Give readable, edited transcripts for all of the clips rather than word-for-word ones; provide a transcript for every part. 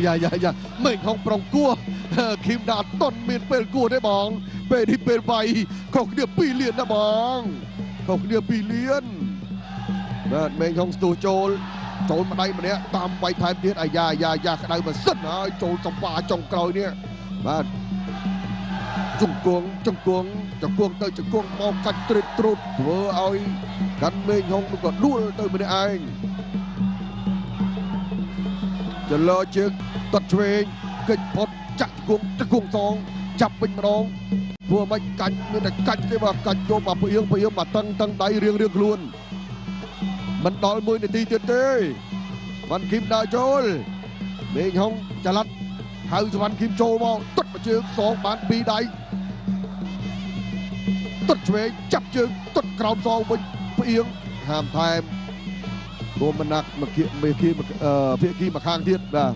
យ៉ាយ៉ាយ៉ាមេងហុងប្រុងគោះឃីមដាអត់តន់មានពេលគោះទេបងពេលនេះពេលវាយខុសគ្នា2លានណាបងខុសគ្នា2លានបាទមេងហុងស្ទុះចូលចូលម្ដាយម្នាក់តាមវាយថែមទៀតអាយ៉ាយ៉ាយ៉ាក្តៅមកសិនហើយចូលសំបាចុងក្រោយនេះបាទជង្គង់ជង្គង់ជង្គង់ទៅជង្គង់មកកាច់ត្រិតត្រុតធ្វើឲ្យកាន់មេងហុងក៏ដួលទៅម្នាក់ឯងចលជើងតត់ឆ្វេងកិច្ចផុតចាក់ជង្គង់ជង្គង់សងចាប់វិញម្ដងធ្វើមិនកាច់មានតែកាច់ទេបាទកាច់ចូលមកផ្អៀងផ្អៀងមកតឹងតឹងដៃរៀងរៀងខ្លួនមិនដល់1នាទីទៀតទេវ៉ាន់គីមដើរចូលមេងហុងចល័តហៅវ៉ាន់គីមចូលមកទាត់មួយជើងសងបាន2ដៃទាត់ឆ្វេងចាប់ជើងទាត់ក្រោមសងវិញផ្អៀងហាមថែមរួមមណាក់មកគៀមេគីភាគីមកខាងទៀតបាទ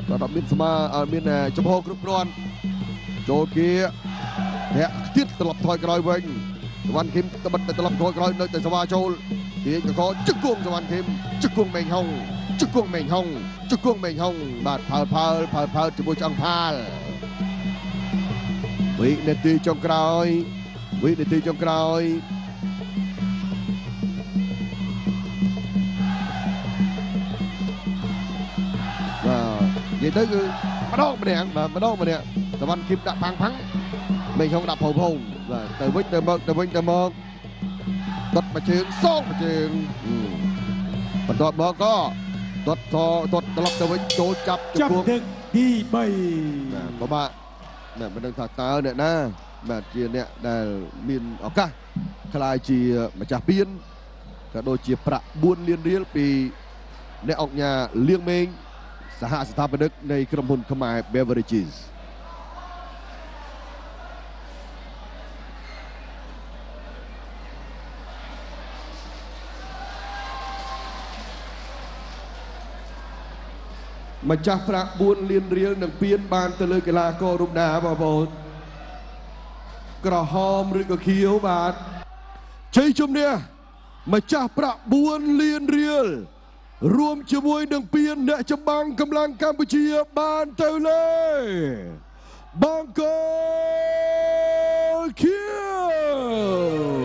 ក៏អត់មានស្មាមានចំហគ្រប់គ្រាន់ចូលគៀធាក់ទៀតត្រឡប់ថយក្រោយវិញវ៉ាន់គីមត្បិតតែត្រឡប់ថយក្រោយនៅតែសវ៉ាចូលទាញកកជង្គង់វ៉ាន់គីមជង្គង់មេងហុងជង្គង់មេងហុងជង្គង់មេងហុងបាទផើផើផើផើជាមួយឆ្អឹងផាលវិនាទីចុងក្រោយវិនាទីចុងក្រោយបាទនិយាយទៅគឺម្ដងម្នាក់បាទម្ដងម្នាក់សវណ្ណគីមដាក់ផាំងផាំងមេងហុងដាក់ផៅផៅបាទទៅវិញទៅមកទៅវិញទៅមកដុតមួយជើងសងមួយជើងបន្ទាប់មកក៏ដុតតដុតត្រឡប់ទៅវិញចូលចាប់ជង្គង់ទឹកទី3បាទពិបាកបាទមិនដឹងថាតើអ្នកណាបាទជាអ្នកដែលមានឱកាសក្លាយជាម្ចាស់ពានក៏ដូចជាប្រាក់4លានរៀលពីអ្នកអង្គការលៀងមេងសហស្ថាបនិកនៃក្រុមហ៊ុនខ្មែរ Beverages ម្ចាស់ប្រាក់4លានរៀលនឹងពៀនបានទៅលើកីឡាកររូបណាបងប្អូនក្រហមឬក៏ខៀវបាទជ័យជំនះម្ចាស់ប្រាក់4លានរៀលរួមជាមួយនឹងពៀនអ្នកចម្បាំងកម្លាំងកម្ពុជាបានទៅលើបង្គោលខៀវ